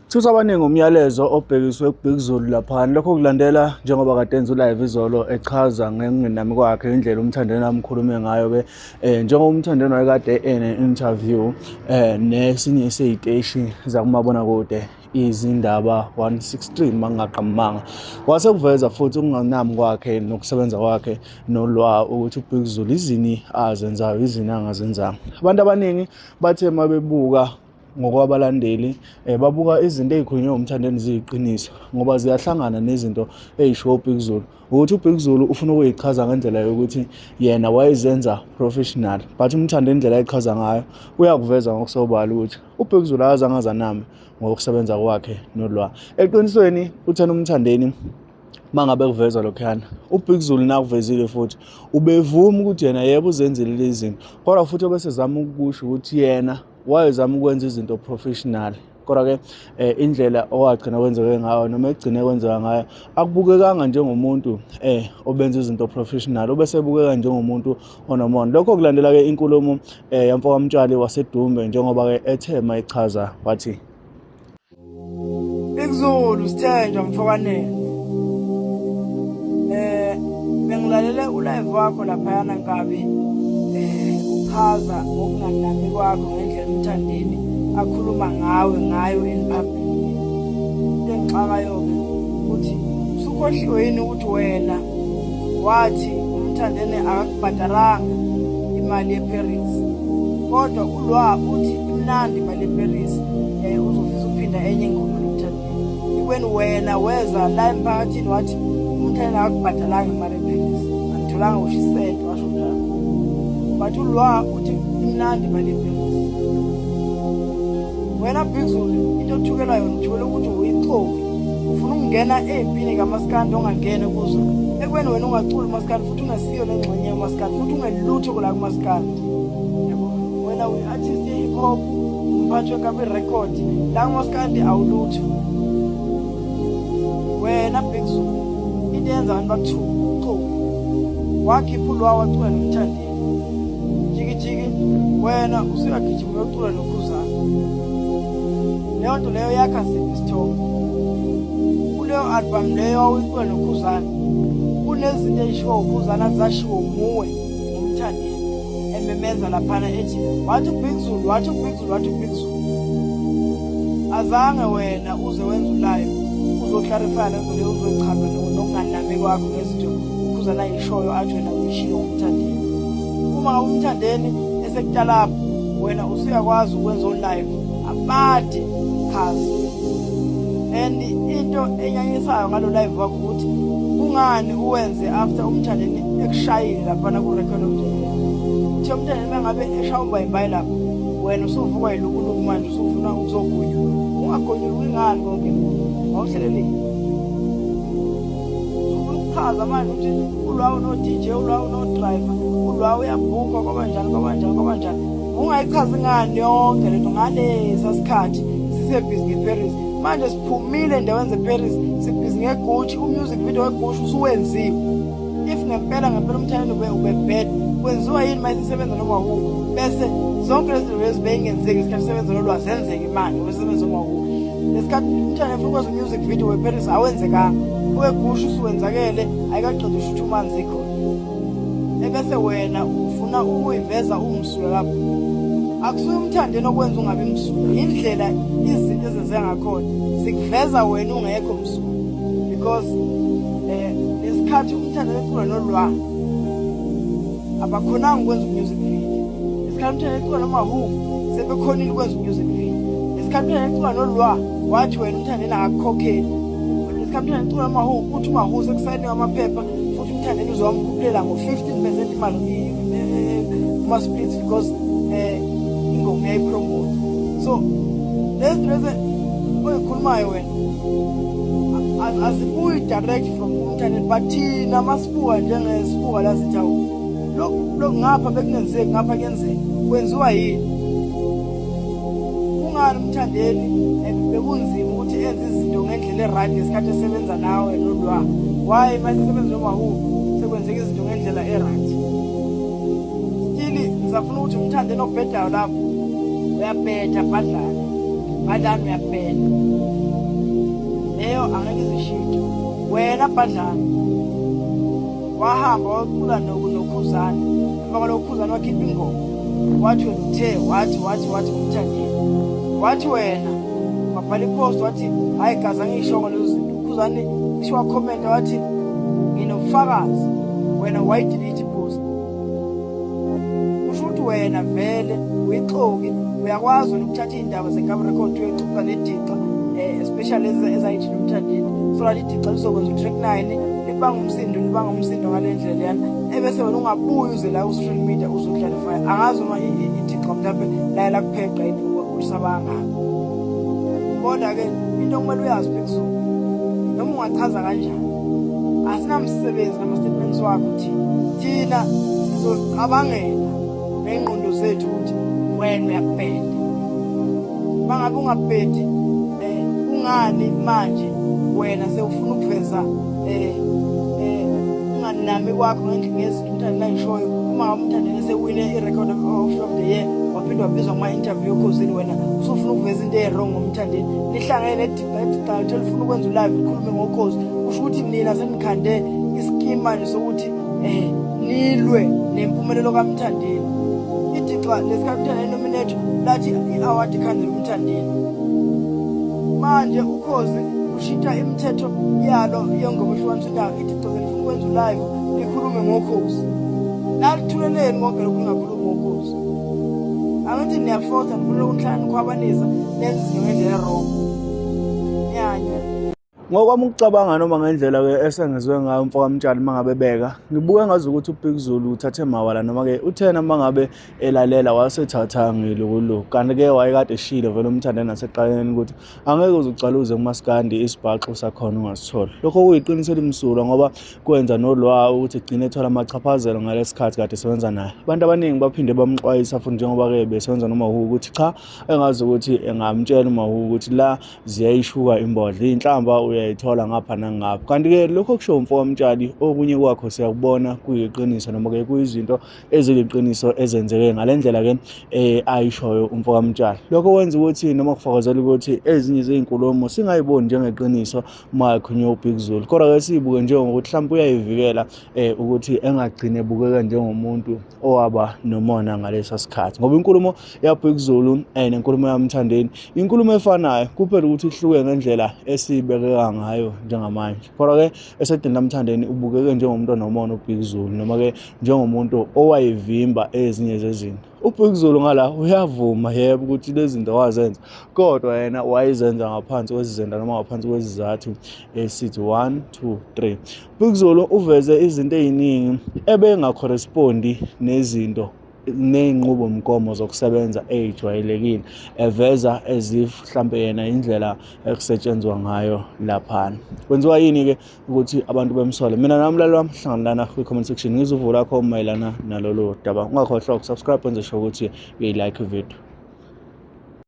Thusa abaningi umyalezo obhekiswe kuBig Zulu laphana. Lokho kulandela njengoba kade enza ulive izolo echaza ngengingenami kwakhe indlela uMthandeni amkhulume ngayo-ke njengoba uMthandeni wayekade ene-interview nesinye sey'teshi zakumabonakude Izindaba 163 uma ngingaqambanga. Wase kuveza futhi ukunganami kwakhe nokusebenza kwakhe nolwa ukuthi uBig Zulu izini azenzayo izini angazenzanga. Abantu abaningi bathe uma bebuka ngokwabalandeli babuka izinto ey'khulunywe uMthandeni ziyiqiniso ngoba ziyahlangana nezinto ey'shiwo uBig Zulu. Ukuthi uBig Zulu ufuna ukuyichaza ngendlela yokuthi yena wayezenza professional but uMthandeni indlela ayichaza ngayo uyakuveza ngokusobala ukuthi uBig Zulu akazange azaname ngokusebenza kwakhe noLwa. Eqinisweni uthena uMthandeni mangabe kuvezwa lokhuyana uBig Zulu nakuvezile futhi ubevuma ukuthi yena yebo uzenzile lezi zinto kodwa futhi obesezama ukusho ukuthi yena wayezama ukwenza izinto professional kodwa-ke indlela owagcina kwenzeke ngayo noma egcine kwenzeka ngayo akubukekanga njengomuntu obenza izinto professional obesebukeka njengomuntu onomona. Lokho kulandela-ke inkulumo yamfokaMtshali waseDumbe njengoba-ke ethe mayichaza wathi Big Zulu sithenjwa mfokanene. Bengilalele ulive wakho laphayana nkabi uchaza ngokunganami kwakho ngendlela uMthandeni akhuluma ngawe ngayo in public. Into engixakayo-ke ukuthi usukhohliwe yini ukuthi wena wathi uMthandeni akakubhadalanga imali yeParis kodwa ulwa uthi imnandi imali yeParis uzofisa ukuphinda enye ingoma noMthandeni ekubeni wena weza la emphakathini wathi uMthandeni akakubhadalanga imali yeParis angitholanga usho isenti washo njalo but ulwa uthi imnandi imali yeParis. Wena Big Zulu into othukela yona uthukela ukuthi uyixoki ufuna ukungena empini kamaskandi ongangene kuzo ekubeni wena ungaculi umaskandi futhi ungasiyo nengxenye yomaskandi futhi ungelutho kula kumaskandi yabo wena uyi-artist ye-hip hop umphathi weNkabi Record la kumaskandi awulutho wena Big Zulu into eyenza abantu bakuthuke uxoki wakhipha ulwa wacula noMthandeni jikijiki wena usuyagijima uyocula noKhuzani leyo nto leyo yakha siphi isithombe kuleyo album leyo wawuyicula noKhuzani kunezinto ey'shiwo uKhuzani azashiwo nguwe ngoMthandeni ememeza laphana ethi wathi uBig Zulu wathi uBig Zulu wathi uBig Zulu azange wena uze wenze ulive uzoclarifya le nto leyo uzochaza nokunganami kwakho ngezinto uKhuzani ayishoyo athi wena uyishilo ngoMthandeni uma ngabe uMthandeni esekutalapho wena usuyakwazi ukwenza olive abade chazi and into enyanyisayo ngalo live wakho ukuthi kungani uwenze after uMthandeni ekushayile laphana ku-record of the year uthe uMthandeni uma ngabe eshaya umbayimbayi lapho wena usuvukwa yilukuluku manje usufuna ukuzogonyuluka ungagonyuluki ngani konke lokhu awuhlelelile usufuna ukuchaza manje ukuthi ulwawo no-DJ ulwawo no-driver ulwawo uyabhukha kwabanjani kwabanjani kwabanjani ungayichazi ngani yonke lento ngalesa sikhathi sisebhizi ngeParis manje siphumile endaweni zeParis sibhizi ngeGucci umusic video weGucci usuwenziwe if ngempela ngempela umthandeni ube ube bad kwenziwa yini uma isisebenza noma who bese zonke lezi zinto lezi beyingenzeki isikhathi sebenza nolwazi zenzeke manje usebenza noma who lesikhathi umthandeni efuna ukwenza umusic video weParis awenzekanga oweGucci usuwenzakele ayikaqedi ushutha umanzi khona ebese wena ufuna ukuyiveza umsulwa lapho akusuye uMthandeni okwenza ungabi msulwa indlela izinto ezenzeka ngakhona zikuveza wena ungekho msulwa because lesikhathi uMthandeni ecula nolwa abakhonanga ukwenza umusic video lesikhathi uMthandeni ecula noma who sebekhonile ukwenza umusic video lesikhathi uMthandeni ecula nolwa wathi wena uMthandeni akakukhokheli lesikhathi uMthandeni ecula noma who uthi uMahu sekusayiniwe amaphepha futhi uMthandeni uzowamkhuphulela ngo-15% imali kuma-splits because ingoma uyayipromote so lezi zinto lezi oyikhulumayo wena azibuyi direct from uMthandeni but thina masibuka njengesibuka la sithi awu lokhu ngapha bekungenzeki ngapha kuyenzeka kwenziwa yini kungani uMthandeni bekunzima ukuthi enze izinto ngendlela e-right ngesikhathi esebenza nawe nolwa why mase esebenza noma who sekwenzeka izinto ngendlela e-right still ngisafuna ukuthi uMthandeni obhedayo lapho uyabheda bhadlana bhadlana uyabheda. Angizishintshe. Wena bhadlana wahamba wacula noKhuzani, emva kwalokho uKhuzani wakhipha ingoma wathi wena uthe wathi wathi wathi ngumthandeni, wathi wena wabhala ipost wathi hhayi gazi angiyishongo lezo zinto. UKhuzani cishe wakhomenta wathi nginobufakazi, wena wayidelete ipost. Kusho ukuthi wena vele uyixoki, uyakwazi wena ukuthatha iy'ndaba zeNkabi Record uyexoxa nedixa especially lezi ezayijila uMthandeni, so that idixa lizokwenza u-track 9 libanga umsindo, libanga umsindo ngale ndlela leyana, ebese wena ungabuyi uze la ku-social media uzoklarifya. Angazi uma idixa mhlawumbe laye lakupheqa yini ulisaba kangaka, kodwa-ke into okumele uyazi Big Zulu, noma ungachaza kanjani asinamsebenzi nama-statements wakho. Thina sizozicabangela ngey'ngqondo zethu ukuthi wena uyabheda. Uma ngabe ungabhedi kungani manje wena sewufuna ukuveza unganami kwakho ngezinto uMthandeni ayishoyo? Uma ngabe uMthandeni esewine i-record of the year, waphinde wabizwa kuma-interview oKhozini, wena usufuna ukuveza into e-wrong ngoMthandeni. Nihlangene nedixa, edixa lithe lifuna ukwenza ulive likhulume ngoKhozi, kusho ukuthi nina senikhande iskimu manje sokuthi nilwe nempumelelo kaMthandeni. Idixa lesikhathi uMthandeni nominate lathi i-award ikhandela uMthandeni. Manje uKhozi lushintsha imithetho yalo yengoma ehlukanisa indawo, idixa selifuna ukwenza ulive likhulume ngoKhozi. Lalithuleleni konke lokhu ningakhulumi ngoKhozi? Angithi niyafosa, nifuna ukuhlala nikhwabanisa, nenze izinto ngendlela e-wrong. Niyanya. Ngokwami ukucabanga noma ngendlela-ke esengizwe ngayo umfokaMtshali uma ngabe ebeka, ngibuke ngazi ukuthi uBig Zulu uthathe mawala noma-ke uthena uma ngabe elalela wasethatha ngilukuluku. Kanti-ke wayekade eshilo vele uMthandeni nasekuqaleni ukuthi angeke uze ucaluze kumaskandi isibhaxu sakhona ungasitholi. Lokho kuyiqiniso elimsulwa ngoba kwenza noLwa ukuthi egcine ethola amachaphazelo ngalesi sikhathi kade esebenza naye. Abantu abaningi baphinde bamxwayisa futhi njengoba-ke besebenza noMahuku ukuthi cha, engazi ukuthi engamtshela uMahuku ukuthi la ziyayishuka imbodla, iy'nhlamba uyayithola ngapha nangapha. Kanti-ke lokho okushiwo umfokaMtshali okunye kwakho siyakubona kuyiqiniso noma-ke kuyizinto eziliqiniso ezenzeke ngale ndlela-ke ayishoyo umfokaMtshali. Lokho kwenza ukuthi noma kufakazela ukuthi ezinye zey'nkulumo singayiboni njengeqiniso uma ekhulunywa uBig Zulu, kodwa-ke siyibuke njengokuthi mhlawumpe uyayivikela ukuthi engagcini ebukeka njengomuntu owaba nomona ngalesa sikhathi, ngoba inkulumo yaBig Zulu nenkulumo yaMthandeni inkulumo efanayo, kuphela ukuthi ihluke ngendlela esiyibekeka ngayo njengamanje. Kodwa-ke esedini laMthandeni ubukeke njengomuntu onomona uBig Zulu, noma-ke njengomuntu owayevimba ezinye zezinto. UBig Zulu ngala uyavuma yebo ukuthi lezi zinto wazenza, kodwa yena wayezenza ngaphansi kwezizinda noma ngaphansi kwezizathu esithi 1 2 3. Big Zulu uveze izinto ey'ningi ebengakhorrespondi nezinto ney'nqubomgomo zokusebenza ey'jwayelekile, eveza as if mhlampe yena indlela ekusetshenzwa ngayo laphana. Kwenziwa yini-ke ukuthi abantu bemsole? Mina nami mlaleli wami, hlangana lana kwi-comment section, ngizwe uvo lakho mayelana nalolu daba. Ungakhohlwa ukusubscribe, wenze sure ukuthi uyayilike ividiyo.